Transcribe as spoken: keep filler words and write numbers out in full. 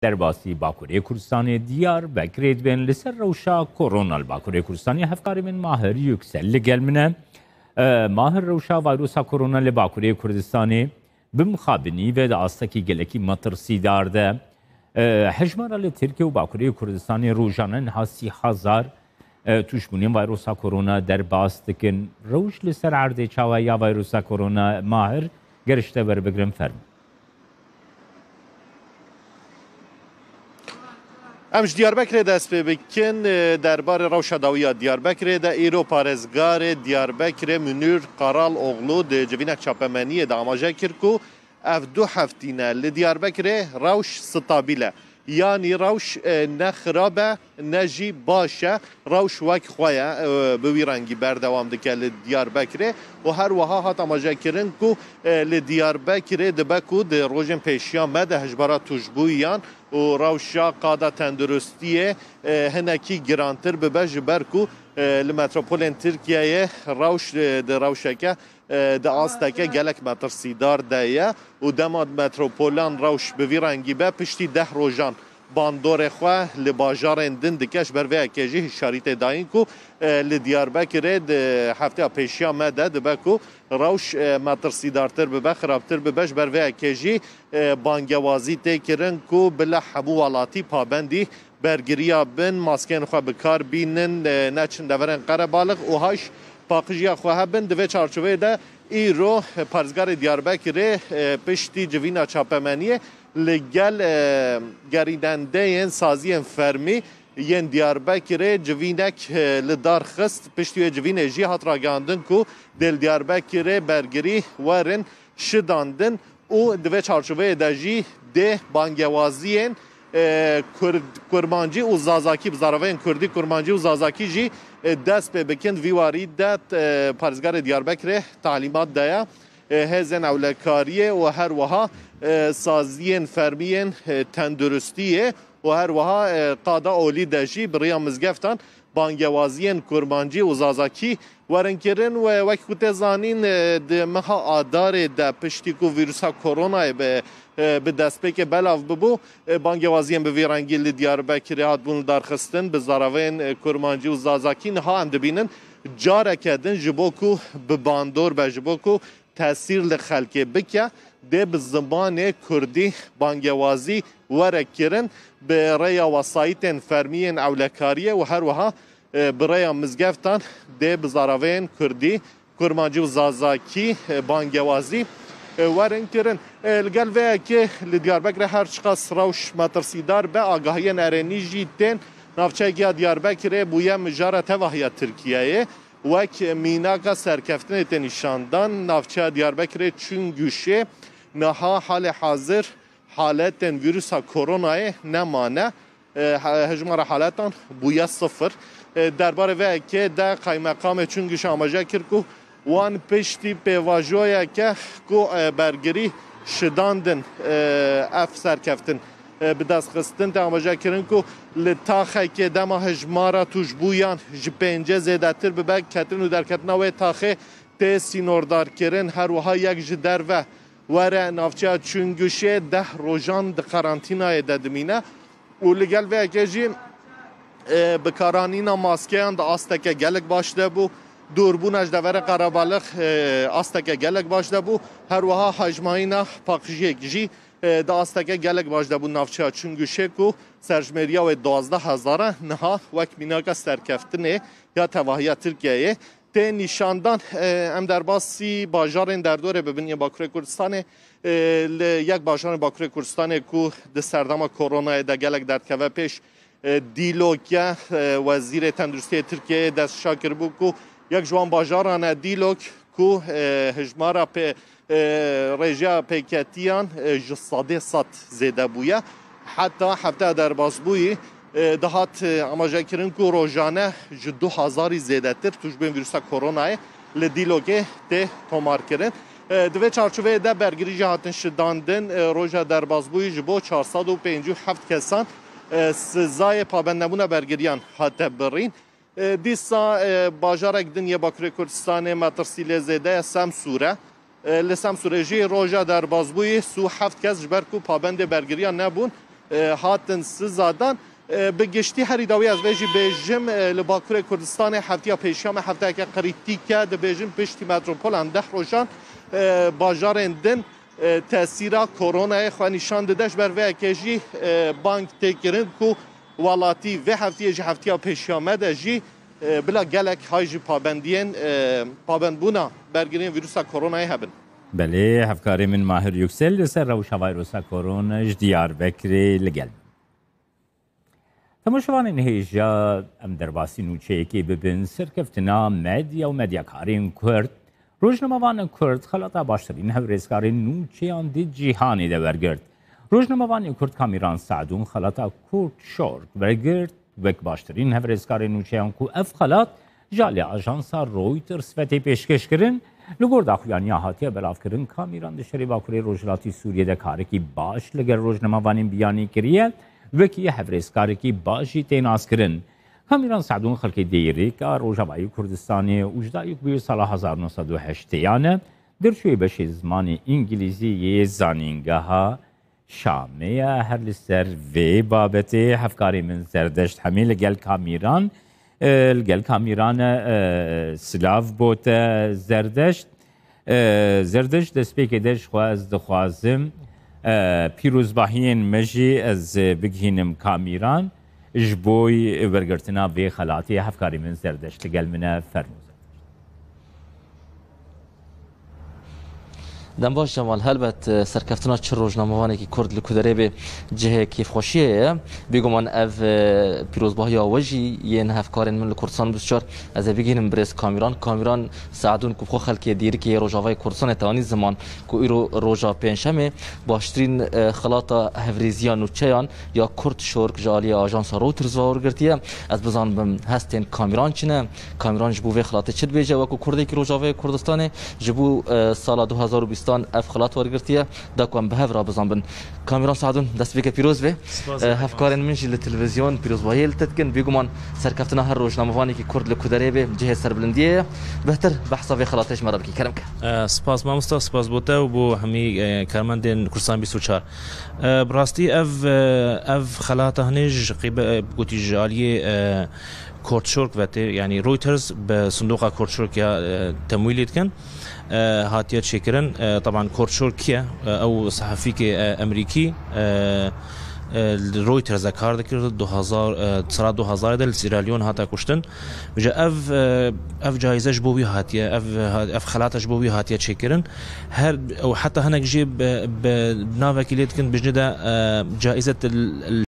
Derbasî Bakurê Kurdistanê Diyarbekirê dibên li ser rewşa korona li Bakurê Kurdistanê hevkarê min Mahir Yüksel li gel min e. E, Mahir, rewşa vayrosa korona li Bakurê Kurdistanê bi mixabinî ve di astekî gelekî metirsîdar de. E, hejmara li Tirkiye û Bakurê Kurdistanê rojane niha sî hezar, e, tûşbûnên vayrosa korona derbas dikin. Rewş li ser erdê çawa ya vayrosa korona, Mahir, ger ji te werbigirim, fermo. Em ji Diyarbekirê dest pê bikin. Derbarê rewşa dawî ya Diyarbekirê de îro parêzgarê Diyarbekirê Münir Karaloğlu di civînek çapemeniyê de amaje kir ku ev du heftî ne li Diyarbekirê rewş stabil e. Yanî rewş, e, ne xirab e, ne jî baş e. Rewş wek xwe ye, e, bi wî rengî berdewam dike li Diyarbekirê û her wiha hat amajekirin ku, e, li Diyarbekirê dibe ku di rojên pêşiya me de hejmara tûşbûyiyan û rewşa qada tenduristiyê, e, hinekî girantir bibe, ji ber ku, e, li metropolên Tirkiyeyê rewş, e, di rewşeke, e, di asteke gelek metirsîdar de ye û dema metropolan rewş bi vî rengî be, piştî deh rojan bandorê xwe li bajarên din dike. Ji ber vê yekê jî hişyarî tê dayîn ku, e, li Diyarbekirê di hefteya pêşiya me de dibe ku rewş, e, metirsîdartir bibe, xirabtir bibe. Ji ber vê yekê jî, e, bangewazî tê kirin ku bila hemû welatî pabendî bergiriya bin, maskeyên xwe bi kar bînin, e, neçin deverên qerebalix û haş paqijiya xwe hebin. Di vê çarçoveyê de îro, e, parêzgarê Diyarbekirê, e, piştî civîna çapemeniyê li gel, e, gerînendeyên saziyên fermî yên Diyarbekirê civînek, e, li dar xist. Piştî wê civînê jî hat ragihandin ku dê li Diyarbekirê bergirî werin şidandin û di vê çarçoveyê de jî dê bangewaziyên, e, Kurd, Kurmancî û Zazakî, bi zaraveyên Kurdî, Kurmancî û Zazakî jî, e, dest pê bikin. Vî warî de, e, parêzgarê Diyarbekirê talîmat daye, e, hêzên ewlekariyê û her wiha, e, saziyên fermiyên, e, tenduristiyê û her wiha, e, qada olî de jî bi rêya mizgeftan bangewaziyên Kurmancî û Zazakî werin kirin û wek ku tê zanîn, e, di meha Adarê de piştî ku vîrusa koronayê bi, e, bi destpêkê belav bibû, e, bangewaziyên bi vî rengî li Diyarbekirê hatibûn lidarxistin bi zaraveyên, e, Kurmancî û Zazakî. Niha em dibînin careke din ji bo ku bi bandor be, ji bo ku tesîr li xelkê bike, dê bi zimanê Kurdî bangewazî were kirin, bi rêya wesayîtên fermî yên ewlekariyê û her wiha, e, bi rêya mizgeftan dê bi zaraveyên Kurdî, Kurmancî û Zazakî, e, bangewazî, e, werin kirin. E, li gel vê yekê li Diyarbekirê her çiqas rewş metirsîdar be, agahiyên erênî jî tên. Navçeyek ya Diyarbekirê bûye mijara tevahiya Tirkiyeyê. Wek mînaka serkeftinê tê nîşandan, navçeya Diyarbekirê Çinguşê niha halê hazir haletên vîrusa koronayê nemane. E, he-, hejmara haletan bûye sifir. E, derbarê vê yekê de Qaymeqamê Çinguşê amaje kir ku wan piştî pêvajoyeke ku, e, bergirî şidandin, e, ev serkeftin, e, bi dest xistin. Tê amaje kirin ku li taxekê dema hejmara tûşbûyan ji pêncê zêdetir bibe, ketin û derketina wê taxê tê sînordarkirin. Her wiha yek ji derve were navçeya Çinguşê deh rojan di karantînayê de dimîne û li gel vê yekê jî, e, bikaranîna maskeyan di asteke gelek baş de bû. Dûrbûna ji deverê qerebalix, e, asteke gelek baş de bû. Her wiha hejmayîna paqijiyek jî, e, di asteke gelek baş de bû navçeya Çinguşê ku serjimêriya wê duwazdeh hezar e, niha wek mînaka serkeftinê ya tevahiya Tirkiyeyê tê nîşandan. E, em derbasî bajarên derdorê bibin yên Bakurê Kurdistanê, e, li yek bajarên Bakurê Kurdistanê ku di serdema koronayê de gelek derdkeve pêş, e, Dîlok e, e, Wezîrê Tenduristiyê Tirkiyeyê destnîşan kiribû ku yek ji wan bajaran e Dîlok ku, e, hijmara pê-, e, rêjeya pêketiyan, e, ji sedê sed zêde bûye. Heta hefteya derbasbûyî, e, dihat, e, amajekirin ku rojane ji du hezarî zêdetir tûşbên vîrusa koronayê li Dîlokê tê tomarkirin. E, di vê çarçoveyê de bergirî jî hatin şidandin. E, roja derbasbûyî ji bo çar sed û pêncî û heft kesan, e, sizayê pabendnebûna bergiriyan hate birîn. E, dîsa, e, bajarek din yê Bakurê Kurdistanê metirsî lê zêde ye, Semsûr e. E, li Semsûrê jî roja derbasbûyî sî û heft kes ji ber ku pabendê bergiriyan nebûn, e, hatin sizadan. E, bi giştî herî dawî ez vê jî bêjim, e, li Bakurê Kurdistanê heftiya pêşiya me hefteyeke krîtîk e. Dibêjin piştî metropolan deh rojan, e, bajarên din, e, tesîra koronayê xwe nîşan dide. Ji ber vê yekê jî, e, bang tê kirin ku welatî vê heftiyê jî heftiya pêşiya me de jî, e, bila gelek hay ji pabendiyên, e, pabendbûna bergiriyên vîrusa koronayê hebin. Belê, hevkarê min Mahir Yüksel li ser rewşa vayrosa korona ji Diyarbekirê li gel min. Temaşevanên hêja, em derbasî nûçeyekê bibin, serkeftina medya û medyakarên Kurd, rojnamevanên Kurd xelata baştirîn hevrêzkarên nûçeyan di cîhanê de wergirt. Rojnamevanê Kurd Kamîran Sadûn xelata Kurd Şork wergirt, wek baştirîn hevrêzkarên nûçeyan ku ev xelat ji alî ajansa Reuters ve tê pêşkêşkirin, li gor daxuyaniya hatiye belavkirin, Kamîran di şerê Bakurê Rojhilatî Sûriyê de karekî baş li gel rojnamevanên biyanî kiriye, wekî hevrêzkarekî baş jî tê naskirin. Kamîran Sadûn xelkê Dêrika Rojavayî Kurdistanê û ji dayik bûye sala hezar neh sed û heştêyan e, dirçûyê beşê zimanê îngilîzî yê zanîngeha Şamê ye. Her li ser vê babetê hevkarê min Zerdeşt Hemî li gel Kamîran, e, li gel Kamîran e, e, silav bo te Zerdeşt. E, Zerdeşt, destpêkê de ji xwe ez dixwazim, e, pîrozbahiyên me jî ez, e, bigihînim Kamîran ji bo wergirtina vê xelatê. Hevkarê min Zerdeşt li gel min e, fermo Zerdeşt. Dem baş Cemal, helbet, e, serkeftina çi rojnamevanekî Kurd li ku derê bê cihê kêfxweşiyê ye. Bêguman ev, e, pîrozbahiya we jî yên hevkarên min li Kurdistan bîst û çar. Ez ê bigihînim birêz Kamîran. Kamîran Sadûn ku bi xwe xelkê Dêrikê yê Rojavayê Kurdistanê te anî ziman ku îro roja pêncşemê baştirîn, e, xelata hevrêziya nûçeyan ya Kurd Şork ji aliyê ajansa Reuters ve wergirtiye. Ez bizanibim hestên Kamîran çi ne? Kamîran ji bo vê xelatê çi dibêje? Wekî Kurdekî Rojavayê Kurdistanê ji bo, e, sala du hezar û bîstan ev xelat wergirtiye. Da ku em bi hev re bizanibin. Kamîran Sadûn, destpêkê pîroz be. Spas, E, spas. Hevkarên min jî li televîzyon pîrozbahiyê li te dikin. Bêguman serkeftina her rojnamevanekî Kurd li ku derê be cihê serbilindiyê ye. Bêhtir behsa vê xelatê ji me re bikî. Kerem ke. E, spas mamosta, spas bo te û bo hemî, e, karmendên Kurdistan bîst û çar. E, bi rastî ev, e, ev xelata hinê ji qîbe, e, gotî ji aliyê, e, Kortşork ve tê, yanî Reuters bi sindoqa Kortşork ya, e, temwîlê dikin. E, hatiye çêkirin. E, teban Kortşork kî ye? E, ew sehefîkê, e, Emerîkî, e, e, li Reuters de kar dikir, du hezar, e, sala du hezar de li Sierra Leone hate kuştin. Ji ev, e, ev cayîze ji bo wî hatiye, ev, ev xelata ji bo wî hatiye çêkirin. Her, û heta hinek jî bi, bi navekî lê dikin, bijne de, e, cayîze til,